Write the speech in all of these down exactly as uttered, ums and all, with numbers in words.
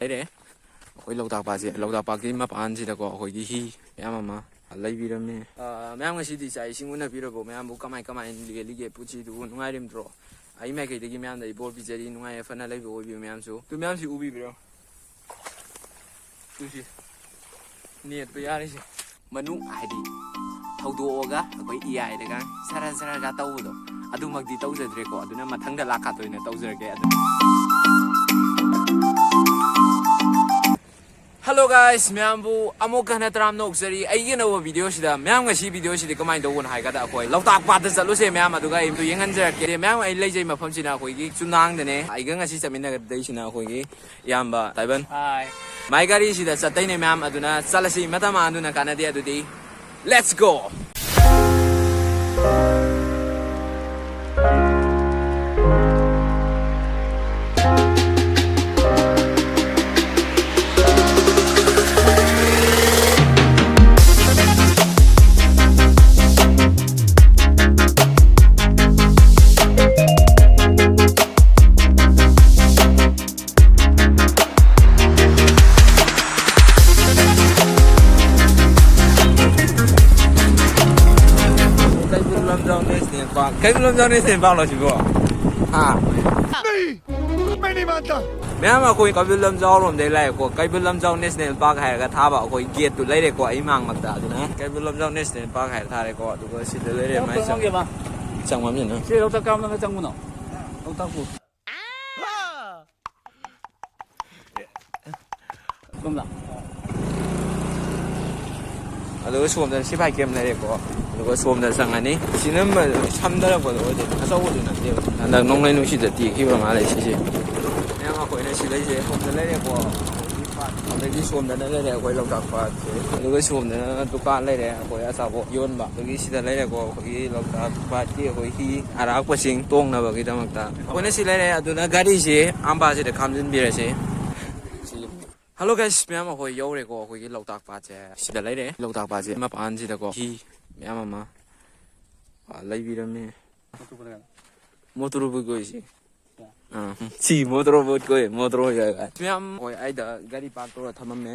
ꯂꯩꯔꯦ꯫ ꯑꯩꯈꯣꯏ ꯂꯣꯛꯇꯥꯛ ꯄꯥꯠꯁꯦ, ꯂꯣꯛꯇꯥꯛ ꯄꯥꯠꯀꯤ ꯃꯄꯥꯟꯁꯤꯗꯀꯣ ꯑꯩꯈꯣꯏꯒꯤ ꯍꯤ ꯃꯌꯥꯝ ꯑꯃ ꯂꯩꯕꯤꯔꯝꯃꯦ꯫ ꯑ, ꯃꯌꯥꯝ ꯉꯁꯤꯗꯤ ꯆꯥꯛ ꯏꯁꯤꯡ ꯎꯅꯕꯤꯔꯕꯣ? ꯃꯌꯥꯝꯕꯨ ꯀꯃꯥꯏ ꯀꯃꯥꯏꯅ ꯂꯦꯜꯂꯤꯒꯦ? ꯄꯨꯟꯁꯤꯗꯨꯕꯨ ꯅꯨꯡꯉꯥꯏꯔꯤꯕ꯭ꯔꯣ? ꯑꯩ ꯃꯥꯏꯀꯩꯗꯒꯤ ꯃꯌꯥꯝꯗ ꯏꯕꯣꯔ ꯄꯤꯖꯔꯤ, ꯅꯨꯡꯉꯥꯏ ꯌꯥꯏꯐꯅ ꯂꯩꯕ ꯑꯣꯏꯕꯤꯌꯨ ꯃꯌꯥꯝꯁꯨ꯫ ꯑꯗꯨ ꯃꯌꯥꯝꯁꯤ ꯎꯕꯤꯕ꯭ꯔꯣ? ꯇꯨꯁꯤ ꯅꯦꯠꯄ ꯌꯥꯔꯤꯁꯦ꯫ ꯃꯅꯨꯡ ꯍꯥꯏꯗꯤ ꯊꯧꯗꯣꯛꯑꯒ ꯑꯩꯈꯣꯏ ꯏꯌꯥꯏꯗꯒ ꯁꯔ ꯁꯔꯒ ꯇꯧꯕꯗꯣ, ꯑꯗꯨꯃꯛꯇꯤ ꯇꯧꯖꯗ꯭ꯔꯦꯀꯣ꯫ ꯑꯗꯨꯅ ꯃꯊꯪꯗ ꯂꯥꯛꯀꯥꯟꯗ ꯑꯣꯏꯅ ꯇꯧꯖꯔꯒꯦ꯫ ꯑꯗꯨ Hello guys, ꯃꯌꯥꯝꯕꯨ ꯑꯃꯨꯛ ꯍꯟꯅ ꯇꯔꯥꯝꯅ ꯑꯣꯛꯆꯔꯤ ꯑꯩꯒꯤ ꯑꯅꯧꯕ ꯚꯤꯗꯤꯑꯣꯁꯤꯗ꯫ ꯃꯌꯥꯝ, ꯉꯁꯤ ꯚꯤꯗꯤꯑꯣꯁꯤꯗꯤ ꯀꯃꯥꯏꯅ ꯇꯧꯕꯅꯣ ꯍꯥꯏ ꯀꯥꯟꯗ, ꯑꯩꯈꯣꯏ ꯂꯣꯛꯇꯥꯛ ꯄꯥꯠꯇ ꯆꯠꯂꯨꯁꯦ ꯃꯌꯥꯝ, ꯑꯗꯨꯒ ꯑꯩ ꯑꯝꯇ ꯌꯦꯡꯍꯟꯖꯔꯛꯀꯦ꯫ ꯃꯌꯥꯝ, ꯑꯩ ꯂꯩꯖꯩ ꯃꯐꯝꯁꯤꯅ ꯑꯩꯈꯣꯏꯒꯤ ꯆꯨꯝꯅꯥꯡꯗꯅꯦ꯫ ꯑꯩꯒ ꯉꯁꯤ ꯆꯠꯃꯤꯟꯅꯒꯗꯣꯏꯁꯤꯅ ꯑꯩꯈꯣꯏꯒꯤ ꯏꯌꯥꯝꯕ ꯇꯥꯏꯕꯟ꯫ ꯃꯥꯏ ꯒꯥꯔꯤꯁꯤꯗ ꯆꯠꯇꯣꯏꯅꯦ ꯃꯌꯥꯝ, ꯑꯗꯨꯅ ꯆꯠꯂꯁꯤ꯫ ꯃꯇꯝ ꯃꯥꯡꯗꯨꯅ ꯀꯥꯟꯅꯗꯦ꯫ ꯑꯗꯨꯗꯤ let's go! Keibul Lamjao national park. Keibul Lamjao national ꯄꯥꯔꯛꯂꯣ ꯁꯤꯕꯣ? ꯍꯥ? ꯃꯌꯥꯝ, ꯑꯩꯈꯣꯏ ꯀꯩꯕꯨꯜ ꯂꯝꯖꯥꯎ ꯔꯣꯝꯗꯩ ꯂꯥꯛꯑꯦꯀꯣ꯫ ꯀꯩꯕꯨꯜ ꯂꯝꯖꯥꯎ ꯅꯦꯁꯅꯦꯜ ꯄꯥꯔꯛ ꯍꯥꯏꯔꯒ ꯊꯥꯕ ꯑꯩꯈꯣꯏ ꯒꯦꯠꯇꯨ ꯂꯩꯔꯦꯀꯣ ꯑꯩ ꯃꯥꯡꯃꯛꯇ꯫ ꯑꯗꯨꯅ ꯀꯩꯕꯨꯜ ꯂꯝꯖꯥꯎ ꯅꯦꯁꯅꯦꯜ ꯄꯥꯔꯛ ꯍꯥꯏꯔ ꯊꯥꯔꯦꯀꯣ꯫ ꯑꯗꯨꯒ ꯁꯤꯗ ꯂꯩꯔꯦ ꯃꯥꯏ ꯆꯪ-, ꯆꯪꯉꯝꯁꯤꯅ꯫ ꯁꯤ ꯂꯣꯛꯇꯥꯛ ꯀꯔꯝꯅ ꯆꯪꯕꯅꯣ? ꯂꯣꯛꯇꯥꯛꯄꯨ꯫ ꯁꯣꯝꯗ꯫ ꯑꯗꯨꯒ ꯁꯣꯝꯗꯅ ꯁꯤꯐꯥꯏ ꯀꯦꯝ ꯂꯩꯔꯦꯀꯣ꯫ ꯑꯗꯨꯒ ꯁꯣꯝꯗ ꯆꯪꯉꯅꯤ꯫ ꯁꯤꯅ ꯃ-, ꯁꯝꯊꯔꯛꯄꯗꯣ ꯑꯣꯏꯗꯣꯏꯅꯦ, ꯑꯆꯧꯕꯗꯨ ꯅꯠꯇꯦꯕ꯫ ꯍꯟꯗꯛ ꯅꯣꯡꯂꯩ ꯅꯨꯡꯁꯤꯠꯇ ꯇꯦꯛꯈꯤꯕ ꯃꯥꯜꯂꯦ ꯁꯤꯁꯦ꯫ ꯃꯌꯥꯝ, ꯑꯩꯈꯣꯏꯅ ꯁꯤ ꯂꯩꯁꯦ ꯁꯣꯝꯗ ꯂꯩꯔꯦꯀꯣ꯫ ꯑꯗꯒꯤ ꯁꯣꯝꯗꯅ ꯂꯩꯔꯦ ꯑꯩꯈꯣꯏ ꯂꯣꯛꯇꯥꯛ ꯄꯥꯠꯁꯦ꯫ ꯑꯗꯨꯒ ꯁꯣꯝꯗꯅ ꯗꯨꯀꯥꯟ ꯂꯩꯔꯦ ꯑꯩꯈꯣꯏ ꯑꯆꯥꯄꯣꯠ ꯌꯣꯟꯕ꯫ ꯑꯗꯒꯤ ꯁꯤꯗ ꯂꯩꯔꯦꯀꯣ ꯑꯩꯈꯣꯏꯒꯤ ꯂꯣꯛꯇꯥꯛ ꯄꯥꯠꯀꯤ ꯑꯩꯈꯣꯏ ꯍꯤ ꯑꯔꯥꯛꯄꯁꯤꯡ ꯇꯣꯡꯅꯕꯒꯤꯗꯃꯛꯇ꯫ ꯑꯩꯈꯣꯏꯅ ꯁꯤ ꯂꯩꯔꯦ꯫ ꯑꯗꯨꯅ ꯒꯥꯔꯤꯁꯤ ꯑꯝꯕꯥꯁꯤꯗ ꯈꯥꯝꯖꯤꯟꯕꯤꯔꯁꯤ꯫ ꯁꯤ Hello guys, ꯃꯌꯥꯝ, ꯑꯩꯈꯣꯏ ꯌꯧꯔꯦꯀꯣ꯫ ꯑꯩꯈꯣꯏꯒꯤ ꯂꯣꯛꯇꯥꯛ ꯄꯥꯠꯁꯦ ꯁꯤꯗ ꯂꯩꯔꯦ꯫ ꯂꯣꯛꯇꯥꯛ ꯄꯥꯠꯁꯦ ꯃꯄꯥꯟꯁꯤꯗꯀꯣ ꯍꯤ ꯃꯌꯥꯝ ꯑꯃ, ꯑ, ꯂꯩꯕꯤꯔꯝꯃꯦ꯫ Motor boat ꯀꯣꯏꯁꯦ꯫ ꯑꯥ, ꯁꯤ ꯃꯣꯇꯣꯔ ꯕꯣꯠ ꯀꯣꯏ, ꯃꯣꯇꯣꯔ ꯕꯣꯠ ꯀꯣꯏ꯫ ꯃꯌꯥꯝ ꯍꯣꯏ, ꯑꯩꯗ ꯒꯥꯔꯤ ꯄꯥꯔꯛ ꯇꯧꯔ ꯊꯝꯃꯝꯃꯦ꯫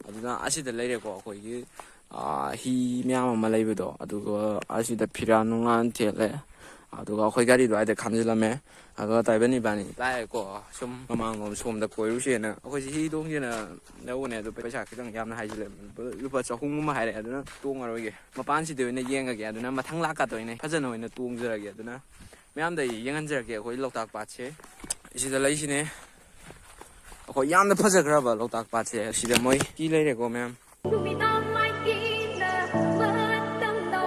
ꯑꯗꯨꯅ ꯑꯁꯤꯗ ꯂꯩꯔꯦꯀꯣ ꯑꯩꯈꯣꯏꯒꯤ, ꯑꯥ, ꯍꯤ ꯃꯌꯥꯝ ꯑꯃ ꯂꯩꯕꯗꯣ꯫ ꯑꯗꯨꯒ ꯑꯁꯤꯗ ꯐꯤꯔꯥꯟ ꯅꯨꯡꯂꯥꯟ ꯊꯦꯠꯂꯦ꯫ ꯑꯗꯨꯒ ꯑꯩꯈꯣꯏ ꯒꯥꯔꯤꯗꯣ ꯑꯗ ꯈꯥꯝꯖꯤꯜꯂꯝꯃꯦ꯫ ꯑꯗꯨꯒ ꯇꯥꯏꯕꯟ ꯏꯕꯥꯅꯤ ꯂꯥꯛꯑꯦꯀꯣ꯫ ꯁꯨꯝ ꯃꯃꯥꯡꯂꯣꯝ ꯁꯣꯝꯗ ꯀꯣꯏꯔꯨꯁꯦꯅ ꯑꯩꯈꯣꯏꯁꯦ ꯍꯤ ꯇꯣꯡꯒꯦꯅ ꯂꯧꯕꯅꯦ꯫ ꯑꯗꯣ ꯄꯩꯁꯥ ꯈꯤꯇꯪ ꯌꯥꯝꯅ ꯍꯥꯏꯖꯤꯜꯂꯦ꯫ ꯂꯨꯄꯥ ꯆꯍꯨꯝꯒꯨꯝꯕ ꯍꯥꯏꯔꯛꯑꯦ꯫ ꯑꯗꯨꯅ ꯇꯣꯡꯉꯔꯣꯏꯒꯦ꯫ ꯃꯄꯥꯟꯁꯤꯗ ꯑꯣꯏꯅ ꯌꯦꯡꯉꯒꯦ꯫ ꯑꯗꯨꯅ ꯃꯊꯪ ꯂꯥꯛꯀꯥꯟꯗ ꯑꯣꯏꯅ ꯐꯖꯅ ꯑꯣꯏꯅ ꯇꯣꯡꯖꯔꯒꯦ꯫ ꯑꯗꯨꯅ ꯃꯌꯥꯝꯗ ꯑꯩ ꯌꯦꯡꯍꯟꯖꯔꯛꯀꯦ ꯑꯩꯈꯣꯏ ꯂꯣꯛꯇꯥꯛ ꯄꯥꯠꯁꯦ꯫ ꯁꯤꯗ ꯂꯩꯁꯤꯅꯦ꯫ ꯑꯩꯈꯣꯏ ꯌꯥꯝꯅ ꯐꯖꯈ꯭ꯔꯕ ꯂꯣꯛꯇꯥꯛ ꯄꯥꯠꯁꯦ꯫ ꯁꯤꯗ ꯃꯣꯏ ꯀꯤ ꯂꯩꯔꯦꯀꯣ ꯃꯌꯥꯝ꯫ ꯅꯨꯃꯤꯗꯥꯡ ꯃꯥꯏꯀꯤꯅ ꯃꯇꯝꯗ,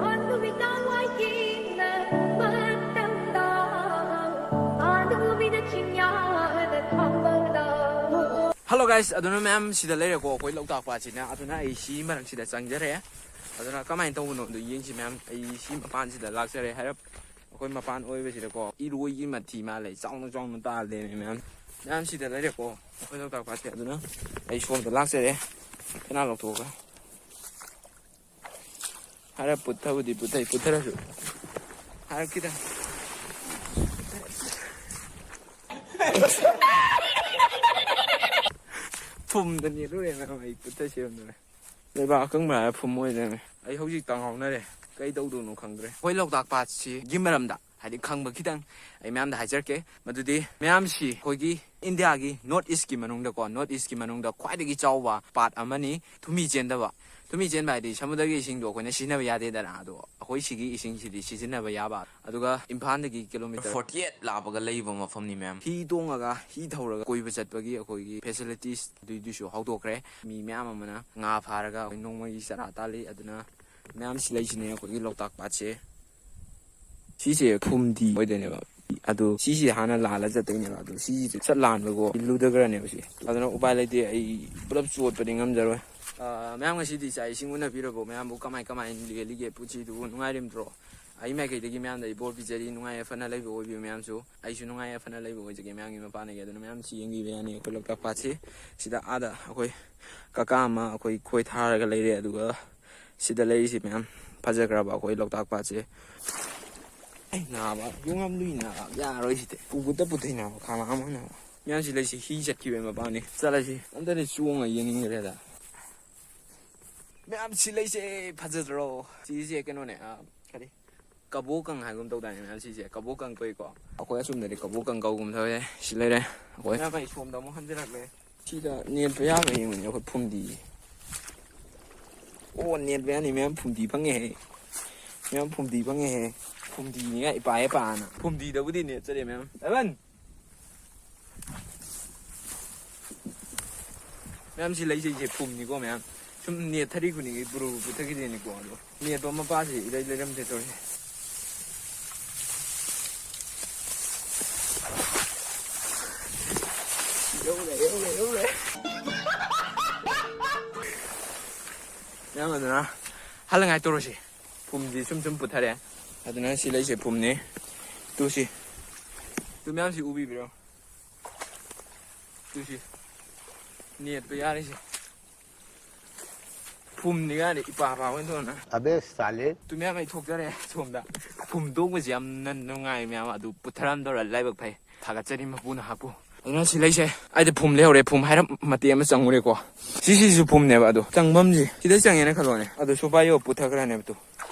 ꯑ, ꯅꯨꯃꯤꯗꯥꯡ ꯃꯥꯏꯀꯤꯅ ꯃꯇꯝꯗ, ꯑ, ꯅꯨꯃꯤꯠꯅ ꯆꯤꯡꯌꯥꯗ ꯊꯝꯕꯗ꯫ Hello guys, ꯑꯗꯨꯅ ꯃꯌꯥꯝ ꯁꯤꯗ ꯂꯩꯔꯦꯀꯣ ꯑꯩꯈꯣꯏ ꯂꯣꯛꯇꯥꯛ ꯄꯥꯠꯁꯤꯅ꯫ ꯑꯗꯨꯅ ꯑꯩ ꯁꯤ ꯃꯔꯛꯁꯤꯗ ꯆꯪꯖꯔꯦ꯫ ꯑꯗꯨꯅ ꯀꯃꯥꯏꯅ ꯇꯧꯕꯅꯣꯗꯣ ꯌꯦꯡꯁꯤ ꯃꯌꯥꯝ꯫ ꯑꯩ ꯁꯤ ꯃꯄꯥꯟꯁꯤꯗ ꯂꯥꯛꯆꯔꯦ꯫ ꯍꯥꯏꯔꯞ ꯑꯩꯈꯣꯏ ꯃꯄꯥꯟ ꯑꯣꯏꯕꯁꯤꯗꯀꯣ ꯏꯔꯣꯏꯒꯤ ꯃꯊꯤ ꯃꯥꯜꯂꯦ, ꯆꯥꯎꯅ ꯆꯥꯎꯅ ꯇꯥ ꯂꯩꯔꯝꯃꯦ ꯃꯌꯥꯝ꯫ ꯃꯌꯥꯝ ꯁꯤꯗ ꯂꯩꯔꯦꯀꯣ ꯑꯩꯈꯣꯏ ꯂꯣꯛꯇꯥꯛ ꯄꯥꯠꯁꯦ꯫ ꯑꯗꯨꯅ ꯑꯩ ꯁꯣꯝꯗ ꯂꯥꯛꯆꯔꯦ, ꯀꯩꯅꯣ ꯂꯧꯊꯣꯛꯑꯒ꯫ ꯍꯥꯏꯔꯞ ꯄꯨꯊꯕꯨꯗꯤ ꯄꯨꯊꯩ, ꯄꯨꯊꯔꯁꯨ ꯍꯥꯏꯔꯞ ꯈꯤꯇꯪ ꯐꯨꯝꯗ ꯅꯦꯠꯂꯨꯔꯦ ꯃꯌꯥꯝ꯫ ꯑꯩ ꯄꯨꯊ ꯁꯦꯝꯗꯨꯔꯦ꯫ ꯂꯩꯕꯥꯛ ꯑꯀꯪꯕ ꯍꯥꯏꯔ ꯐꯨꯝ ꯑꯣꯏꯗꯣꯏꯅꯦ꯫ ꯑꯩ ꯍꯧꯖꯤꯛ ꯇꯪꯍꯧꯅꯔꯦ꯫ ꯀꯩ ꯇꯧꯗꯣꯏꯅꯣ ꯈꯪꯗ꯭ꯔꯦ꯫ ꯑꯩꯈꯣꯏ ꯂꯣꯛꯇꯥꯛ ꯄꯥꯠꯁꯤꯒꯤ ꯃꯔꯝꯗ ꯍꯥꯏꯗꯤ ꯈꯪꯕ ꯈꯤꯇꯪ ꯑꯩ ꯃꯌꯥꯝꯗ ꯍꯥꯏꯖꯔꯛꯀꯦ꯫ ꯃꯗꯨꯗꯤ ꯃꯌꯥꯝꯁꯤ ꯑꯩꯈꯣꯏꯒꯤ ꯏꯟꯗꯤꯌꯥꯒꯤ ꯅꯣꯔꯠ ꯏꯁꯀꯤ ꯃꯅꯨꯡꯗꯀꯣ, ꯅꯣꯔꯠ ꯏꯁꯀꯤ ꯃꯅꯨꯡꯗ ꯈ꯭ꯋꯥꯏꯗꯒꯤ ꯆꯥꯎꯕ ꯄꯥꯠ ꯑꯃꯅꯤ꯫ ꯊꯨꯝꯃꯤ ꯆꯦꯟꯗꯕ, ꯊꯨꯝꯃꯤ ꯆꯦꯟꯕ ꯍꯥꯏꯗꯤ ꯁꯃꯨꯗ꯭ꯔꯒꯤ ꯏꯁꯤꯡꯗꯣ ꯑꯩꯈꯣꯏꯅ ꯁꯤꯖꯤꯟꯅꯕ ꯌꯥꯗꯦꯗꯅ꯫ ꯑꯗꯣ ꯑꯩꯈꯣꯏ ꯁꯤꯒꯤ ꯏꯁꯤꯡꯁꯤꯗꯤ ꯁꯤꯖꯤꯟꯅꯕ ꯌꯥꯕ꯫ ꯑꯗꯨꯒ ꯏꯝꯐꯥꯜꯗꯒꯤ ꯀꯤꯂꯣꯃꯤꯇꯔ forty eight ꯂꯥꯞꯄꯒ ꯂꯩꯕ ꯃꯐꯝꯅꯤ ꯃꯌꯥꯝ꯫ ꯍꯤ ꯇꯣꯡꯉꯒ, ꯍꯤ ꯊꯧꯔꯒ ꯀꯣꯏꯕ ꯆꯠꯄꯒꯤ ꯑꯩꯈꯣꯏꯒꯤ facilities ꯑꯗꯨꯏꯗꯨꯁꯨ ꯍꯧꯗꯣꯛꯈ꯭ꯔꯦ꯫ ꯃꯤ ꯃꯌꯥꯝ ꯑꯃꯅ ꯉꯥ ꯐꯥꯔꯒ ꯑꯩꯈꯣꯏ ꯅꯣꯡꯃꯒꯤ ꯆꯔꯥ ꯇꯥꯜꯂꯤ꯫ ꯑꯗꯨꯅ ꯃꯌꯥꯝ ꯁꯤ ꯂꯩꯁꯤꯅꯦ ꯑꯩꯈꯣꯏꯒꯤ ꯂꯣꯛꯇꯥꯛ ꯄꯥꯠꯁꯦ꯫ ꯁꯤꯁꯦ ꯐꯨꯝꯗꯤ ꯑꯣꯏꯗꯣꯏꯅꯦꯕ꯫ ꯑꯗꯣ ꯁꯤꯁꯦ ꯍꯥꯟꯅ ꯂꯥꯜꯂ ꯆꯠꯇꯣꯏꯅꯦꯕ꯫ ꯑꯗꯣ ꯁꯤꯁꯦ ꯁꯠ ꯂꯥꯟꯕꯒꯣ ꯂꯨꯊꯈ꯭ꯔꯅꯦꯕ ꯁꯤ꯫ ꯑꯗꯨꯅ ꯎꯄꯥꯏ ꯂꯩꯇꯦ, ꯑꯩ ꯄꯨꯂꯞ ꯆꯣꯠꯄꯗꯤ ꯉꯝꯖꯔꯣꯏ꯫ ꯑꯥ, ꯃꯌꯥꯝ ꯉꯁꯤꯗꯤ ꯆꯥꯛ ꯏꯁꯤꯡ ꯎꯅꯕꯤꯔꯕꯣ? ꯃꯌꯥꯝꯕꯨ ꯀꯃꯥꯏ ꯀꯃꯥꯏꯅ ꯂꯦꯜꯂꯤꯒꯦ? ꯄꯨꯟꯁꯤꯗꯨꯕꯨ ꯅꯨꯡꯉꯥꯏꯔꯤꯕ꯭ꯔꯣ? ꯑꯩ ꯃꯥꯏꯀꯩꯗꯒꯤ ꯃꯌꯥꯝꯗ ꯑꯩ ꯕꯣꯔ ꯄꯤꯖꯔꯤ, ꯅꯨꯡꯉꯥꯏ ꯌꯥꯏꯐꯅ ꯂꯩꯕ ꯑꯣꯏꯕꯤꯌꯨ ꯃꯌꯥꯝꯁꯨ꯫ ꯑꯩꯁꯨ ꯅꯨꯡꯉꯥꯏ ꯌꯥꯏꯐꯅ ꯂꯩꯕ ꯑꯣꯏꯖꯒꯦ ꯃꯌꯥꯝꯒꯤ ꯃꯄꯥꯟꯗꯒꯤ꯫ ꯑꯗꯨꯅ ꯃꯌꯥꯝ ꯁꯤ ꯌꯦꯡꯕꯤꯕ ꯌꯥꯅꯤ ꯑꯩꯈꯣꯏ ꯂꯣꯛꯇꯥꯛ ꯄꯥꯠꯁꯤ꯫ ꯁꯤꯗ ꯑꯥꯗ ꯑꯩꯈꯣꯏ ꯀꯀꯥ ꯑꯃ ꯑꯩꯈꯣꯏ ꯈꯣꯏ ꯊꯥꯔꯒ ꯂꯩꯔꯦ꯫ ꯑꯗꯨꯒ ꯁꯤꯗ ꯂꯩꯔꯤꯁꯤ ꯃꯌꯥꯝ ꯐꯖꯈ꯭ꯔꯕ ꯑꯩꯈꯣꯏ ꯂꯣꯛꯇꯥꯛ ꯄꯥꯠꯁꯦ꯫ ꯑꯩ ꯅꯥꯕ ꯌꯣꯡ ꯌꯥꯝ ꯂꯨꯏ ꯅꯥꯕ꯫ ꯌꯥꯔꯣꯏ ꯁꯤꯗꯤ꯫ ꯄꯨꯒꯨꯠꯇ ꯄꯨꯊꯩ ꯅꯥꯕ ꯈꯥ ꯂꯥꯛꯑꯝꯃꯣꯏ ꯅꯥꯕ꯫ ꯃꯌꯥꯝꯁꯤ ꯂꯩꯁꯤ ꯍꯤ ꯆꯠꯈꯤꯕꯩ ꯃꯄꯥꯅꯤ꯫ ꯆꯠꯂꯁꯤ꯫ ꯑꯝꯇꯗꯤ ꯆꯣꯡꯉ ꯌꯦꯡꯅꯤꯡꯈ꯭ꯔꯦꯗ꯫ ꯃꯌꯥꯝ ꯁꯤ ꯂꯩꯁꯦ ꯐꯖꯗ꯭ꯔꯣ? ꯁꯤꯁꯦ ꯀꯩꯅꯣꯅꯦ, ꯑ, ꯀꯔꯤ? ꯀꯕꯣꯀꯪ ꯍꯥꯏꯒꯨꯝ ꯇꯧꯗꯥꯏꯅꯦ ꯃꯌꯥꯝ ꯁꯤꯁꯦ? ꯀꯕꯣꯀꯪ ꯀꯣꯏꯀꯣ꯫ ꯑꯩꯈꯣꯏ ꯑꯁꯣꯝꯗꯗꯤ ꯀꯕꯣꯀꯪ ꯀꯧꯒꯨꯝ ꯇꯧꯋꯦ꯫ ꯁꯤ ꯂꯩꯔꯦ꯫ ꯑꯩꯈꯣꯏ ꯃꯌꯥꯝ ꯑꯩ ꯁꯣꯝꯗ ꯑꯃꯨꯛ ꯍꯟꯖꯤꯜꯂꯛꯂꯦ꯫ ꯁꯤꯗ ꯅꯦꯠꯄ ꯌꯥꯕ꯭ꯔꯥ ꯌꯦꯡꯕꯅꯦ ꯑꯩꯈꯣꯏ ꯐꯨꯝꯗꯤ꯫ ꯑꯣ, ꯅꯦꯠꯄ ꯌꯥꯅꯤ ꯃꯌꯥꯝ ꯐꯨꯝꯗꯤ ꯐꯪꯉꯦꯍꯦ꯫ ꯃꯌꯥꯝ ꯐꯨꯝꯗꯤ ꯐꯪꯉꯦꯍꯦ꯫ ꯐꯨꯝꯗꯤꯅꯤꯒ ꯏꯄꯥ ꯏꯄꯥꯅ꯫ ꯐꯨꯝꯗꯤꯗꯕꯨꯗꯤ ꯅꯦꯠꯆꯔꯦ ꯃꯌꯥꯝ꯫ ꯑꯦꯕꯟ! ꯃꯌꯥꯝ ꯁꯤ ꯂꯩꯖꯩꯁꯦ ꯐꯨꯝꯅꯤꯀꯣ ꯃꯌꯥꯝ꯫ ꯁꯨꯝ ꯅꯦꯠꯊꯔꯤ ꯈꯨꯗꯤꯡꯒꯤ ꯕꯨꯔꯨ ꯕꯨꯔꯨ ꯄꯨꯊꯈꯤꯗꯣꯏꯅꯤꯀꯣ꯫ ꯑꯗꯣ ꯅꯦꯠꯄ ꯃꯄꯥꯁꯤ ꯏꯔꯩ ꯂꯩꯔꯝꯗꯦ ꯇꯧꯔꯤꯁꯦ꯫ ꯌꯧꯔꯦ, ꯌꯧꯔꯦ, ꯌꯧꯔꯦ꯫ ꯃꯌꯥꯝ ꯑꯗꯨꯅ ꯍꯜꯂꯉꯥꯏ ꯇꯧꯔꯁꯤ꯫ ꯐꯨꯝꯁꯤ ꯁꯨꯝ ꯁꯨꯝ ꯄꯨꯊꯔꯦ꯫ ꯑꯗꯨꯅ ꯁꯤ ꯂꯩꯁꯦ ꯐꯨꯝꯅꯤ꯫ ꯇꯨꯁꯤ꯫ ꯇꯨ ꯃꯌꯥꯝꯁꯤ ꯎꯕꯤꯕ꯭ꯔꯣ? ꯇꯨꯁꯤ꯫ ꯅꯦꯠꯄ ꯌꯥꯔꯤꯁꯦ꯫ ꯐꯨꯝꯅꯤ ꯀꯥꯏꯅ ꯏꯄꯥ ꯄꯥ ꯑꯣꯏꯅ ꯇꯧꯅ꯫ ꯑꯕꯦ ꯁꯥꯂꯦ꯫ ꯇꯨ ꯃꯌꯥꯝ ꯑꯩ ꯊꯣꯛꯆꯔꯦ ꯁꯣꯝꯗ꯫ ꯐꯨꯝ ꯇꯣꯡꯕꯁꯤ ꯌꯥꯝꯅ ꯅꯨꯡꯉꯥꯏ ꯃꯌꯥꯝ꯫ ꯑꯗꯨ ꯄꯨꯊꯔꯝꯗꯧꯔ ꯂꯥꯏꯕꯛ ꯐꯩ꯫ ꯊꯥꯒꯠꯆꯔꯤ ꯃꯄꯨꯅ ꯍꯥꯞꯄꯨ꯫ ꯑꯗꯨꯅ ꯁꯤ ꯂꯩꯁꯦ꯫ ꯑꯩꯗꯤ ꯐꯨꯝ ꯂꯩꯍꯧꯔꯦ꯫ ꯐꯨꯝ ꯍꯥꯏꯔꯞ ꯃꯇꯦꯛ ꯑꯃ ꯆꯪꯉꯨꯔꯦꯀꯣ꯫ ꯁꯤꯁꯤꯁꯨ ꯐꯨꯝꯅꯦꯕ꯫ ꯑꯗꯣ ꯆꯪꯐꯝꯁꯤ ꯁꯤꯗ ꯆꯪꯉꯦꯅ ꯈꯜꯂꯣꯅꯦ꯫ ꯑꯗꯣ ꯁꯨꯄꯥꯏ ꯌꯧ ꯄꯨꯊꯈ꯭ꯔꯅꯦꯕ꯫ ꯇꯨ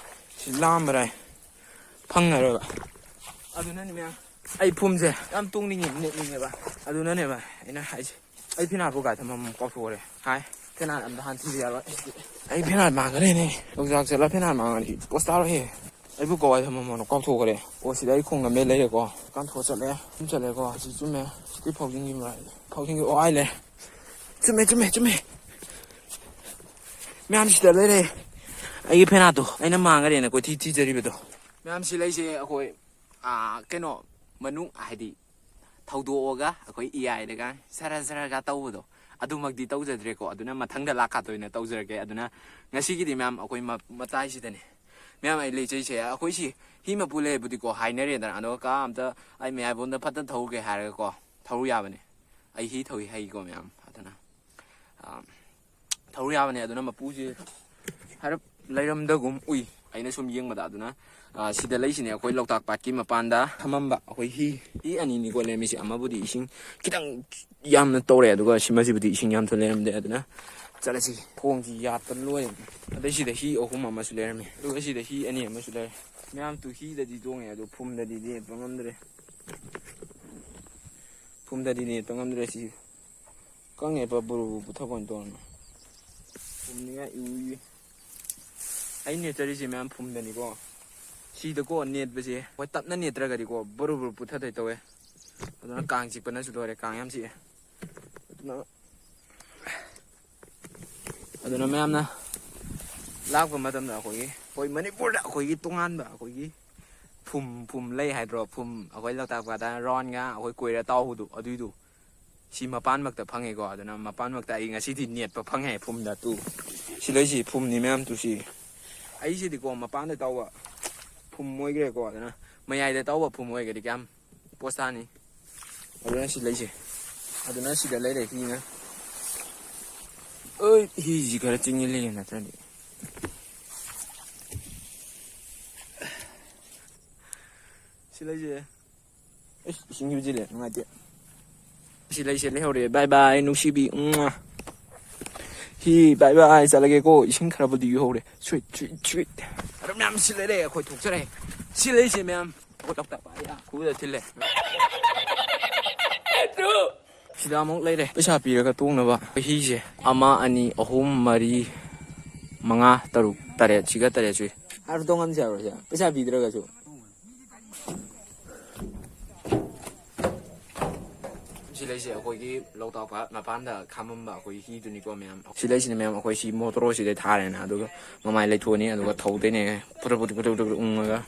ꯁꯤ ꯂꯥꯝꯕꯔꯥꯏ ꯐꯪꯉꯔꯣꯏꯕ꯫ ꯑꯗꯨꯅꯅꯦ ꯃꯌꯥꯝ ꯑꯩ ꯐꯨꯝꯁꯦ ꯌꯥꯝ ꯇꯣꯡꯅꯤꯡꯉꯦ, ꯅꯦꯠꯅꯤꯡꯉꯦꯕ꯫ ꯑꯗꯨꯅꯅꯦꯕ ꯑꯩꯅ ꯍꯥꯏꯁꯦ꯫ ꯑꯩ ꯐꯤꯅꯥꯠꯄꯨ ꯀꯥꯏ ꯊꯝꯃꯝꯃꯣ ꯀꯥꯎꯊꯣꯛꯈ꯭ꯔꯦ꯫ ꯍꯥꯏ, ꯐꯤꯅꯥꯠ ꯑꯝꯇ ꯍꯥꯟꯅ ꯊꯤꯕ ꯌꯥꯔꯣꯏ꯫ ꯑꯩ ꯐꯤꯅꯥꯠ ꯃꯥꯡꯈ꯭ꯔꯦꯅꯦ꯫ ꯂꯣꯛꯇꯥꯛ ꯆꯠꯂ ꯐꯤꯅꯥꯠ ꯃꯥꯡꯉꯗꯤ ꯄꯣꯁ ꯇꯥꯔꯣꯏꯍꯦ꯫ ꯑꯩꯕꯨ ꯀꯋꯥꯏ ꯊꯝꯃꯝꯃꯣꯅꯣ ꯀꯥꯎꯊꯣꯛꯈ꯭ꯔꯦ꯫ ꯑꯣ, ꯁꯤꯗ ꯑꯩ ꯈꯣꯡ ꯅꯝꯃꯦ ꯂꯩꯔꯦꯀꯣ꯫ ꯀꯥꯟꯊꯣꯛꯑ ꯆꯠꯂꯦ꯫ ꯁꯨꯝ ꯆꯠꯂꯦꯀꯣ꯫ ꯁꯤ ꯆꯨꯝꯃꯦ꯫ ꯁꯤꯗꯤ ꯐꯥꯎꯖꯤꯟꯈꯤꯕ ꯃꯥꯜꯂꯦ꯫ ꯐꯥꯎꯖꯤꯟꯈꯤꯕ꯫ ꯑꯣ, ꯑꯥꯏ ꯂꯩ꯫ ꯆꯨꯝꯃꯦ, ꯆꯨꯝꯃꯦ, ꯆꯨꯝꯃꯦ꯫ ꯃꯌꯥꯝ ꯁꯤꯗ ꯂꯩꯔꯦ꯫ ꯑꯩꯒꯤ ꯐꯦꯅꯥꯠꯇꯣ ꯑꯩꯅ ꯃꯥꯡꯈ꯭ꯔꯦꯅ ꯀꯣꯏꯊꯤ ꯊꯤꯖꯔꯤꯕꯗꯣ꯫ ꯃꯌꯥꯝ ꯁꯤ ꯂꯩꯁꯦ ꯑꯩꯈꯣꯏ, ꯑꯥ, ꯀꯩꯅꯣ, ꯃꯅꯨꯡ ꯍꯥꯏꯗꯤ ꯊꯧꯗꯣꯛꯑꯒ ꯑꯩꯈꯣꯏ ꯏꯌꯥꯏꯗꯒ ꯁꯔ ꯁꯔꯒ ꯇꯧꯕꯗꯣ, ꯑꯗꯨꯃꯛꯇꯤ ꯇꯧꯖꯗ꯭ꯔꯦꯀꯣ꯫ ꯑꯗꯨꯅ ꯃꯊꯪꯗ ꯂꯥꯛꯀꯥꯟꯗ ꯑꯣꯏꯅ ꯇꯧꯖꯔꯒꯦ꯫ ꯑꯗꯨꯅ ꯉꯁꯤꯒꯤꯗꯤ ꯃꯌꯥꯝ ꯑꯩꯈꯣꯏ ꯃ-, ꯃꯇꯥꯏꯁꯤꯗꯅꯦ ꯃꯌꯥꯝ ꯑꯩ ꯂꯩꯖꯩꯁꯦ꯫ ꯑꯩꯈꯣꯏ ꯁꯤ ꯍꯤ ꯃꯄꯨ ꯂꯩꯕꯨꯗꯤꯀꯣ ꯍꯥꯏꯅꯔꯦꯗꯅ, ꯑꯗꯣ ꯀꯥ ꯑꯝꯇ ꯑꯩ ꯃꯌꯥꯏꯕꯣꯟꯗ ꯐꯠꯇ ꯊꯧꯔꯨꯒꯦ ꯍꯥꯏꯔꯒꯀꯣ ꯊꯧꯔꯨ ꯌꯥꯕꯅꯦ꯫ ꯑꯩ ꯍꯤ ꯊꯧꯏ ꯍꯩꯀꯣ ꯃꯌꯥꯝ꯫ ꯑꯗꯨꯅ, ꯑꯥ, ꯊꯧꯔꯨ ꯌꯥꯕꯅꯦ꯫ ꯑꯗꯨꯅ ꯃꯄꯨꯁꯤ ꯍꯥꯏꯔꯞ ꯂꯩꯔꯝꯗꯒꯨꯝ ꯎꯏ ꯑꯩꯅ ꯁꯨꯝ ꯌꯦꯡꯕꯗ꯫ ꯑꯗꯨꯅ ꯑꯥ, ꯁꯤꯗ ꯂꯩꯁꯤꯅꯦ ꯑꯩꯈꯣꯏ ꯂꯣꯛꯇꯥꯛ ꯄꯥꯠꯀꯤ ꯃꯄꯥꯟꯗ ꯊꯝꯃꯝꯕ ꯑꯩꯈꯣꯏ ꯍꯤ꯫ ꯍꯤ ꯑꯅꯤꯅꯤꯀꯣ ꯂꯩꯔꯝꯃꯤꯁꯦ, ꯑꯃꯕꯨꯗꯤ ꯏꯁꯤꯡ ꯈꯤꯇꯪ ꯌꯥꯝꯅ ꯇꯧꯔꯦ, ꯑꯗꯨꯒ ꯁꯤꯃꯁꯤꯕꯨꯗꯤ ꯏꯁꯤꯡ ꯌꯥꯝ ꯊꯣꯏꯅ ꯂꯩꯔꯝꯗꯦ꯫ ꯑꯗꯨꯅ ꯆꯠꯂꯁꯤ, ꯈꯣꯡꯁꯤ ꯌꯥꯠꯄ ꯂꯣꯏꯔꯦ꯫ ꯑꯗꯩ ꯁꯤꯗ ꯍꯤ ꯑꯍꯨꯝ ꯑꯃꯁꯨ ꯂꯩꯔꯝꯃꯤ, ꯑꯗꯨꯒ ꯁꯤꯗ ꯍꯤ ꯑꯅꯤ ꯑꯃꯁꯨ ꯂꯩꯔꯦ꯫ ꯃꯌꯥꯝ ꯇꯨ ꯍꯤꯗꯗꯤ ꯇꯣꯡꯉꯦ, ꯑꯗꯨ ꯐꯨꯝꯗꯗꯤ ꯅꯦꯠꯄ ꯉꯝꯗ꯭ꯔꯦ꯫ ꯐꯨꯝꯗꯗꯤ ꯅꯦꯠꯄ ꯉꯝꯗ꯭ꯔꯦ꯫ ꯁꯤ ꯀꯪꯉꯦ ꯄ ꯕꯨꯔꯨ ꯕꯨꯔꯨ ꯄꯨꯊꯣꯛꯄ ꯑꯣꯏꯅ ꯇꯧꯔꯅꯤ꯫ ꯐꯨꯝꯅꯤꯉꯥꯏ ꯏꯎ ꯏꯎ꯫ ꯑꯩ ꯅꯦꯠꯆꯔꯤꯁꯦ ꯃꯌꯥꯝ ꯐꯨꯝꯗꯅꯤꯀꯣ꯫ ꯁꯤꯗꯀꯣ ꯅꯦꯠꯄꯁꯦ ꯍꯣꯏ ꯇꯞꯅ ꯅꯦꯠꯇ꯭ꯔꯒꯗꯤꯀꯣ ꯕꯨꯔꯨ ꯕꯨꯔꯨ ꯄꯨꯊꯗꯣꯏ ꯇꯧꯋꯦ꯫ ꯑꯗꯨꯅ ꯀꯥꯡ ꯆꯤꯛꯄꯅꯁꯨ ꯂꯣꯏꯔꯦ, ꯀꯥꯡ ꯌꯥꯝ ꯆꯤꯛꯑꯦ꯫ ꯑꯗꯨꯅ, ꯑꯗꯨꯅ ꯃꯌꯥꯝꯅ ꯂꯥꯛꯄ ꯃꯇꯝꯗ ꯑꯩꯈꯣꯏꯒꯤ, ꯍꯣꯏ, ꯃꯅꯤꯄꯨꯔꯗ ꯑꯩꯈꯣꯏꯒꯤ ꯇꯣꯉꯥꯟꯕ ꯑꯩꯈꯣꯏꯒꯤ ꯐꯨꯝ, ꯐꯨꯝ ꯂꯩ ꯍꯥꯏꯗ꯭ꯔꯣ? ꯐꯨꯝ, ꯑꯩꯈꯣꯏ ꯂꯣꯛꯇꯥꯛ ꯄꯥꯠꯇ ꯔꯥꯎꯟꯒ ꯑꯩꯈꯣꯏ ꯀꯣꯏꯔ ꯇꯥꯎꯕꯗꯣ, ꯑꯗꯨꯏꯗꯨ ꯁꯤ ꯃꯄꯥꯟꯃꯛꯇ ꯐꯪꯉꯦꯀꯣ꯫ ꯑꯗꯨꯅ ꯃꯄꯥꯟꯃꯛꯇ ꯑꯩ ꯉꯁꯤꯗꯤ ꯅꯦꯠꯄ ꯐꯪꯉꯦ ꯐꯨꯝꯗ꯫ ꯇꯨ ꯁꯤ ꯂꯩꯁꯤ ꯐꯨꯝꯅꯤ ꯃꯌꯥꯝ꯫ ꯇꯨ ꯁꯤ ꯑꯩꯁꯤꯗꯤꯀꯣ ꯃꯄꯥꯟꯗ ꯇꯧꯕ ꯐꯨꯝ ꯑꯣꯏꯈ꯭ꯔꯦꯀꯣ꯫ ꯑꯗꯨꯅ ꯃꯌꯥꯏꯗ ꯇꯧꯕ ꯐꯨꯝ ꯑꯣꯏꯔꯒꯗꯤ ꯀꯌꯥꯝ ꯄꯣꯁ ꯇꯥꯅꯤ? ꯑꯗꯨꯅ ꯁꯤ ꯂꯩꯁꯦ, ꯑꯗꯨꯅ ꯁꯤꯗ ꯂꯩꯔꯦ ꯍꯤꯅ꯫ ꯑꯩ ꯍꯤꯁꯤ ꯈꯔ ꯆꯤꯡꯁꯤꯜꯂꯤꯒꯦ ꯅꯠꯇ꯭ꯔꯗꯤ꯫ ꯁꯤ ꯂꯩꯁꯦ꯫ ꯏꯁ, ꯏꯁꯤꯡ ꯍꯩꯖꯤꯜꯂꯦ, ꯅꯨꯡꯉꯥꯏꯇꯦ꯫ ꯁꯤ ꯂꯩꯁꯦ ꯂꯩꯍꯧꯔꯦ꯫ ꯕꯥꯏ ꯕꯥꯏ, ꯅꯨꯡꯁꯤꯕꯤ꯫ ꯎꯝ꯫ ꯍꯤ, ꯕꯥꯏ ꯕꯥꯏ, ꯆꯠꯂꯒꯦꯀꯣ꯫ ꯏꯁꯤꯡ ꯈꯔꯕꯨꯗꯤ ꯌꯨꯍꯧꯔꯦ꯫ Sweet, sweet, sweet. ꯑꯗꯨ ꯃꯌꯥꯝ ꯁꯤ ꯂꯩꯔꯦ, ꯑꯩꯈꯣꯏ ꯊꯣꯛꯆꯔꯦ꯫ ꯁꯤ ꯂꯩꯁꯦ ꯃꯌꯥꯝ꯫ ꯈꯨꯗ ꯊꯤꯜꯂꯦ꯫ ꯁꯤꯗ ꯑꯃꯨꯛ ꯂꯩꯔꯦ꯫ ꯄꯩꯁꯥ ꯄꯤꯔꯒ ꯇꯣꯡꯅꯕ ꯍꯤꯁꯦ꯫ ꯑꯃ, ꯑꯅꯤ, ꯑꯍꯨꯝ, ꯃꯔꯤ, ꯃꯉꯥ, ꯇꯔꯨꯛ, ꯇꯔꯦꯠ꯫ ꯁꯤꯒ ꯇꯔꯦꯠ ꯁꯨꯏ꯫ ꯍꯥꯏꯔ ꯇꯣꯡꯍꯟꯁꯦ ꯍꯥꯏꯕ꯭ꯔꯣ ꯁꯤꯗ? ꯄꯩꯁꯥ ꯄꯤꯗ꯭ꯔꯒꯁꯨ꯫ ꯁꯤ ꯂꯩꯁꯦ ꯑꯩꯈꯣꯏꯒꯤ ꯂꯣꯛꯇꯥꯛ ꯄꯥꯠ ꯃꯄꯥꯟꯗ ꯈꯥꯝꯃꯝꯕ ꯑꯩꯈꯣꯏꯒꯤ ꯍꯤꯗꯨꯅꯤꯀꯣ ꯃꯌꯥꯝ꯫ ꯁꯤ ꯂꯩꯁꯤꯅ ꯃꯌꯥꯝ ꯑꯩꯈꯣꯏ ꯁꯤ ꯃꯣꯇꯣꯔꯁꯤꯗ ꯊꯥꯔꯦꯅ, ꯑꯗꯨꯒ ꯃꯃꯥꯏ ꯂꯩꯊꯣꯛꯑꯅꯤ, ꯑꯗꯨꯒ ꯊꯧꯗꯣꯏꯅꯦ꯫ ꯄꯨꯔꯨ ꯄꯨꯔꯨ ꯄꯨꯔꯨ ꯄꯨꯔꯨ ꯎꯪꯉꯒ꯫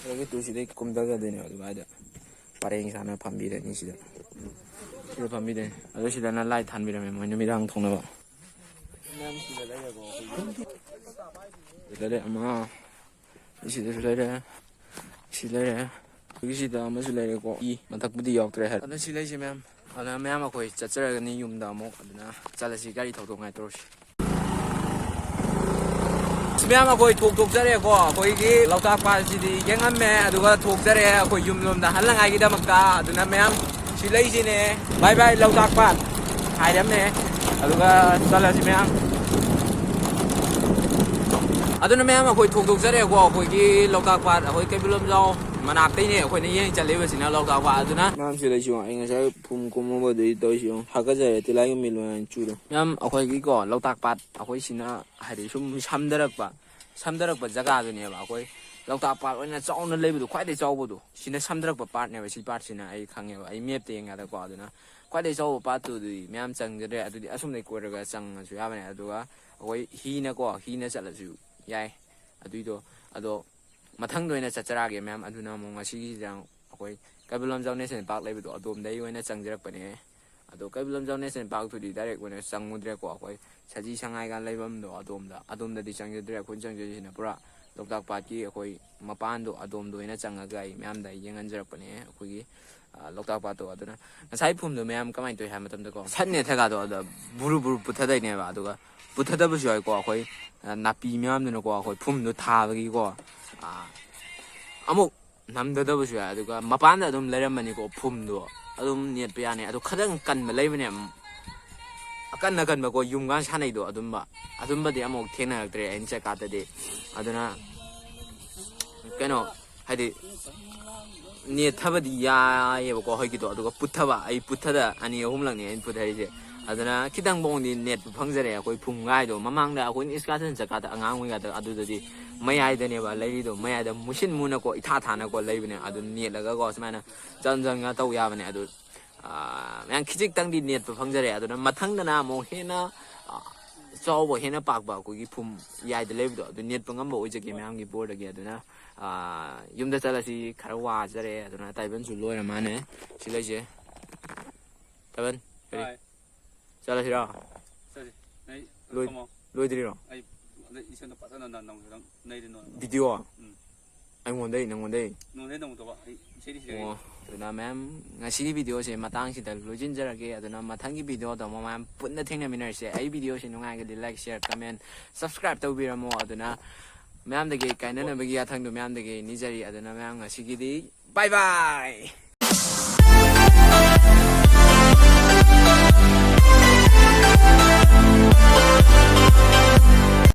ꯑꯗꯒꯤ ꯇꯨ ꯁꯤꯗꯩ ꯀꯨꯝꯊꯖꯗꯣꯏꯅꯦ ꯑꯗꯨꯃꯥꯏꯅ꯫ ꯄꯔꯦꯡ ꯁꯥꯅ ꯐꯝꯕꯤꯔꯅꯤ ꯁꯤꯗ꯫ ꯁꯤꯗ ꯐꯝꯕꯤꯗꯣꯏꯅꯦ꯫ ꯑꯗꯨ ꯁꯤꯗꯅ ꯂꯥꯏꯠ ꯊꯥꯟꯕꯤꯔꯝꯃꯦ ꯃꯣꯏ ꯅꯨꯃꯤꯗꯥꯡ ꯊꯣꯛꯅꯕ꯫ ꯁꯤꯗ ꯂꯩꯔꯦ ꯑꯃ꯫ ꯁꯤꯗꯁꯨ ꯂꯩꯔꯦ꯫ ꯁꯤ ꯂꯩꯔꯦ꯫ ꯑꯩꯈꯣꯏꯒꯤ ꯁꯤꯗ ꯑꯃꯁꯨ ꯂꯩꯔꯦꯀꯣ꯫ ꯏ ꯃꯊꯛꯄꯨꯗꯤ ꯌꯥꯎꯗ꯭ꯔꯦ ꯍꯥꯏ꯫ ꯑꯗꯨꯅ ꯁꯤ ꯂꯩꯁꯦ ꯃꯌꯥꯝ꯫ ꯑꯗꯨꯅ ꯃꯌꯥꯝ ꯑꯩꯈꯣꯏ ꯆꯠꯆꯔꯒꯅꯤ ꯌꯨꯝꯗ ꯑꯃꯨꯛ꯫ ꯑꯗꯨꯅ ꯆꯠꯂꯁꯤ, ꯒꯥꯔꯤ ꯊꯧꯗꯣꯛ ꯉꯥꯏ ꯇꯧꯔꯁꯤ꯫ ꯃꯌꯥꯝ, ꯑꯩꯈꯣꯏ ꯊꯣꯛ ꯊꯣꯛꯆꯔꯦꯀꯣ꯫ ꯑꯩꯈꯣꯏꯒꯤ ꯂꯣꯛꯇꯥꯛ ꯄꯥꯠꯁꯤꯗꯤ ꯌꯦꯡꯉꯝꯃꯦ, ꯑꯗꯨꯒ ꯊꯣꯛꯆꯔꯦ ꯑꯩꯈꯣꯏ ꯌꯨꯝꯂꯣꯝꯗ ꯍꯜꯂꯉꯥꯏꯒꯤꯗꯃꯛꯇ꯫ ꯑꯗꯨꯅ ꯃꯌꯥꯝ, ꯁꯤ ꯂꯩꯁꯤꯅꯦ, "ꯕꯥꯏ ꯕꯥꯏ ꯂꯣꯛꯇꯥꯛ ꯄꯥꯠ" ꯍꯥꯏꯔꯝꯃꯦ꯫ ꯑꯗꯨꯒ ꯆꯠꯂꯁꯤ ꯃꯌꯥꯝ꯫ ꯑꯗꯨꯅ ꯃꯌꯥꯝ, ꯑꯩꯈꯣꯏ ꯊꯣꯛ ꯊꯣꯛꯆꯔꯦꯀꯣ꯫ ꯑꯩꯈꯣꯏꯒꯤ ꯂꯣꯛꯇꯥꯛ ꯄꯥꯠ, ꯑꯩꯈꯣꯏ ꯀꯩꯕꯨꯜ ꯂꯝꯖꯥꯎ ꯃꯅꯥꯛꯇꯩꯅꯦ ꯑꯩꯈꯣꯏꯅ ꯌꯦꯡ ꯆꯠꯂꯤꯕꯁꯤꯅ ꯂꯣꯛꯇꯥꯛ ꯄꯥꯠ꯫ ꯑꯗꯨꯅ ꯃꯌꯥꯝ, ꯁꯤ ꯂꯩꯁꯤ, ꯑꯩ ꯉꯁꯥꯏ ꯐꯨꯝ ꯀꯨꯝꯃꯨꯕꯗꯩ ꯇꯧꯔꯤꯁꯤ ꯌꯦꯡꯉꯨ, ꯍꯥꯀꯠꯆꯔꯦ, ꯇꯤꯜꯂꯥꯏꯈꯨꯝꯕꯤ ꯂꯣꯏꯅ ꯆꯨꯔꯦ꯫ ꯃꯌꯥꯝ, ꯑꯩꯈꯣꯏꯒꯤꯀꯣ ꯂꯣꯛꯇꯥꯛ ꯄꯥꯠ ꯑꯩꯈꯣꯏ ꯁꯤꯅ ꯍꯥꯏꯗꯤ ꯁꯨꯝ ꯁꯝꯊꯔꯛꯄ, ꯁꯝꯊꯔꯛꯄ ꯖꯒꯥꯗꯨꯅꯦꯕ꯫ ꯑꯩꯈꯣꯏ ꯂꯣꯛꯇꯥꯛ ꯄꯥꯠ ꯑꯣꯏꯅ ꯆꯥꯎꯅ ꯂꯩꯕꯗꯣ, ꯈ꯭ꯋꯥꯏꯗꯩ ꯆꯥꯎꯕꯗꯣ, ꯁꯤꯅ ꯁꯝꯊꯔꯛꯄ ꯄꯥꯠꯅꯦꯕ꯫ ꯁꯤ ꯄꯥꯠꯁꯤꯅ ꯑꯩ ꯈꯪꯉꯦꯕ, ꯑꯩ ꯃꯦꯞꯇ ꯌꯦꯡꯀꯥꯟꯗꯀꯣ꯫ ꯑꯗꯨꯅ ꯈ꯭ꯋꯥꯏꯗꯩ ꯆꯥꯎꯕ ꯄꯥꯠꯇꯨꯗꯤ ꯃꯌꯥꯝ ꯆꯪꯖꯗ꯭ꯔꯦ꯫ ꯑꯗꯨꯗꯤ ꯑꯁꯣꯝꯗꯩ ꯀꯣꯏꯔꯒ ꯆꯪꯉꯁꯨ ꯌꯥꯕꯅꯦ꯫ ꯑꯗꯨꯒ ꯑꯩꯈꯣꯏ ꯍꯤꯅꯀꯣ, ꯍꯤꯅ ꯆꯠꯂꯁꯨ ꯌꯥꯏ ꯑꯗꯨꯏꯗꯣ꯫ ꯑꯗꯣ ꯃꯊꯪꯗ ꯑꯣꯏꯅ ꯆꯠꯆꯔꯛꯑꯒꯦ ꯃꯌꯥꯝ꯫ ꯑꯗꯨꯅ ꯑꯃꯨꯛ ꯉꯁꯤꯒꯤꯁꯤꯗ ꯑꯩꯈꯣꯏ ꯀꯩꯕꯨꯜ ꯂꯝꯖꯥꯎ ꯅꯦꯁꯅꯦꯜ ꯄꯥꯔꯛ ꯂꯩꯕꯗꯣ, ꯑꯗꯣꯝꯗꯩ ꯑꯣꯏꯅ ꯆꯪꯖꯔꯛꯄꯅꯦ꯫ ꯑꯗꯣ ꯀꯩꯕꯨꯜ ꯂꯝꯖꯥꯎ ꯅꯦꯁꯅꯦꯜ ꯄꯥꯔꯛꯇꯨꯗꯤ ꯗꯥꯏꯔꯦꯛ ꯑꯣꯏꯅ ꯆꯪꯉꯨꯗ꯭ꯔꯦꯀꯣ꯫ ꯑꯩꯈꯣꯏ ꯁꯖꯤ ꯁꯉꯥꯏꯒ ꯂꯩꯐꯝꯗꯣ ꯑꯗꯣꯝꯗ, ꯑꯗꯣꯝꯗꯗꯤ ꯆꯪꯖꯗ꯭ꯔꯦ꯫ ꯑꯩꯈꯣꯏꯅ ꯆꯪꯖꯔꯤꯁꯤꯅ ꯄꯨꯔꯥ ꯂꯣꯛꯇꯥꯛ ꯄꯥꯠꯀꯤ ꯑꯩꯈꯣꯏ ꯃꯄꯥꯟꯗꯣ, ꯑꯗꯣꯝꯗ ꯑꯣꯏꯅ ꯆꯪꯉꯒ ꯑꯩ ꯃꯌꯥꯝꯗ ꯌꯦꯡꯍꯟꯖꯔꯛꯄꯅꯦ ꯑꯩꯈꯣꯏꯒꯤ, ꯑ, ꯂꯣꯛꯇꯥꯛ ꯄꯥꯠꯇꯣ꯫ ꯑꯗꯨꯅ ꯉꯁꯥꯏ ꯐꯨꯝꯗꯣ ꯃꯌꯥꯝ ꯀꯃꯥꯏꯅ ꯇꯧꯏ ꯍꯥꯏꯕ ꯃꯇꯝꯗꯀꯣ, ꯁꯠ ꯅꯦꯠꯊꯒꯗꯣ ꯑꯗ ꯕꯨꯔꯨ ꯕꯨꯔꯨ ꯄꯨꯊꯗꯣꯏꯅꯦꯕ꯫ ꯑꯗꯨꯒ ꯄꯨꯊꯗꯕꯁꯨ ꯌꯥꯎꯏꯀꯣ, ꯑꯩꯈꯣꯏ, ꯑ, ꯅꯥꯄꯤ ꯃꯌꯥꯝꯗꯨꯅꯀꯣ, ꯑꯩꯈꯣꯏ ꯐꯨꯝꯗꯣ ꯊꯥꯕꯒꯤꯀꯣ, ꯑ, ꯑꯃꯨꯛ ꯅꯝꯊꯗꯕꯁꯨ ꯌꯥꯏ꯫ ꯑꯗꯨꯒ ꯃꯄꯥꯟꯗ ꯑꯗꯨꯝ ꯂꯩꯔꯝꯃꯅꯤꯀꯣ, ꯐꯨꯝꯗꯣ ꯑꯗꯨꯝ ꯅꯦꯠꯄ ꯌꯥꯅꯤ꯫ ꯑꯗꯨ ꯈꯤꯇꯪ ꯀꯟꯕ ꯂꯩꯕꯅꯦ, ꯑꯀꯟ ꯑꯀꯟꯕꯀꯣ, ꯌꯨꯝꯒ ꯁꯥꯟꯅꯩꯗꯣ, ꯑꯗꯨꯝꯕ, ꯑꯗꯨꯝꯕꯗꯤ ꯑꯃꯨꯛ ꯊꯦꯡꯅꯔꯛꯇ꯭ꯔꯦ ꯑꯩꯅ ꯆꯠꯀꯥꯟꯗꯗꯤ꯫ ꯑꯗꯨꯅ ꯀꯩꯅꯣ, ꯍꯥꯏꯗꯤ, ꯅꯦꯠꯊꯕꯗꯤ ꯌꯥꯏꯌꯦꯕꯀꯣ ꯍꯧꯖꯤꯛꯀꯤꯗꯣ, ꯑꯗꯨꯒ ꯄꯨꯊꯕ, ꯑꯩ ꯄꯨꯊꯗ ꯑꯅꯤ ꯑꯍꯨꯝꯂꯛꯅꯤ ꯑꯩꯅ ꯄꯨꯊꯔꯤꯁꯦ꯫ ꯑꯗꯨꯅ ꯈꯤꯇꯪ ꯐꯥꯎꯗꯤ ꯅꯦꯠꯄ ꯐꯪꯖꯔꯦ꯫ ꯑꯩꯈꯣꯏ ꯐꯨꯝꯒꯥꯏꯗꯣ ꯃꯃꯥꯡꯗ ꯑꯩꯈꯣꯏꯅ excursion ꯆꯠꯀꯥꯟꯗ ꯑꯉꯥꯡ ꯑꯣꯏꯔꯤꯉꯩꯗ ꯑꯗꯨꯗꯗꯤ ꯃꯌꯥꯏꯗꯅꯦꯕ ꯂꯩꯔꯤꯗꯣ, ꯃꯌꯥꯏꯗ ꯃꯨꯁꯤꯟ ꯃꯨꯅꯀꯣ ꯏꯊꯥ ꯊꯥꯅꯀꯣ ꯂꯩꯕꯅꯦ꯫ ꯑꯗꯨ ꯅꯦꯠꯂꯒꯀꯣ ꯁꯨꯃꯥꯏꯅ ꯆꯟ ꯆꯟꯒ ꯇꯧ ꯌꯥꯕꯅꯦ꯫ ꯑꯗꯨ, ꯑꯥ, ꯃꯌꯥꯝ ꯈꯤꯖꯤꯛꯇꯪꯗꯤ ꯅꯦꯠꯄ ꯐꯪꯖꯔꯦ꯫ ꯑꯗꯨꯅ ꯃꯊꯪꯗꯅ ꯑꯃꯨꯛ ꯍꯦꯟꯅ, ꯑꯥ, ꯆꯥꯎꯕ, ꯍꯦꯟꯅ ꯄꯥꯛꯄ ꯑꯩꯈꯣꯏꯒꯤ ꯐꯨꯝ ꯌꯥꯏꯗ ꯂꯩꯕꯗꯣ ꯑꯗꯨ ꯅꯦꯠꯄ ꯉꯝꯕ ꯑꯣꯏꯖꯒꯦ ꯃꯌꯥꯝꯒꯤ ꯕꯣꯔꯗꯒꯤ꯫ ꯑꯗꯨꯅ, ꯑꯥ, ꯌꯨꯝꯗ ꯆꯠꯂꯁꯤ, ꯈꯔ ꯋꯥꯖꯔꯦ꯫ ꯑꯗꯨꯅ ꯇꯥꯏꯕꯟꯁꯨ ꯂꯣꯏꯔ ꯃꯥꯅꯦ ꯁꯤ ꯂꯩꯁꯦ꯫ ꯇꯥꯏꯕꯟ, ꯀꯔꯤ? ꯍꯣꯏ꯫ ꯆꯠꯂꯁꯤꯔꯣ? ꯆꯠꯁꯤ꯫ ꯑꯩ ꯂꯣꯏ-, ꯊꯝꯃꯣ꯫ ꯂꯣꯏꯗ꯭ꯔꯤꯔꯣ? ꯑꯩ ꯏꯁꯩꯗꯣ ꯐꯖꯅ ꯅ-, ꯅꯝꯒꯦ, ꯅꯪ ꯅꯩꯗꯤ ꯅꯣꯏ꯫ ꯚꯤꯗꯤꯑꯣ? ꯎꯝ꯫ ꯑꯩꯉꯣꯟꯗꯩ, ꯅꯪꯉꯣꯟꯗꯩ? ꯅꯉꯣꯟꯗꯩ ꯅꯝꯃꯨꯗꯧꯕ꯫ ꯑꯩ ꯏꯁꯩꯗꯤ ꯁꯤꯗ ꯑꯣ꯫ ꯑꯗꯨꯅ ꯃꯌꯥꯝ, ꯉꯁꯤꯒꯤ videoꯁꯦ ꯃꯇꯥꯡꯁꯤꯗ ꯂꯣꯏꯁꯤꯟꯖꯔꯒꯦ꯫ ꯑꯗꯨꯅ ꯃꯊꯪꯒꯤ videoꯗ ꯑꯃꯨꯛ ꯃꯌꯥꯝ ꯄꯨꯟꯅ ꯊꯦꯡꯅꯃꯤꯟꯅꯔꯁꯦ꯫ ꯑꯩ videoꯁꯦ ꯅꯨꯡꯉꯥꯏꯔꯒꯗꯤ like, share, comment, subscribe ꯇꯧꯕꯤꯔꯝꯃꯣ꯫ ꯑꯗꯨꯅ ꯃꯌꯥꯝꯗꯒꯤ ꯀꯥꯏꯅꯅꯕꯒꯤ ꯌꯥꯊꯪꯗꯣ ꯃꯌꯥꯝꯗꯒꯤ ꯅꯤꯖꯔꯤ꯫ ꯑꯗꯨꯅ ꯃꯌꯥꯝ ꯉꯁꯤꯒꯤꯗꯤ bye bye꯫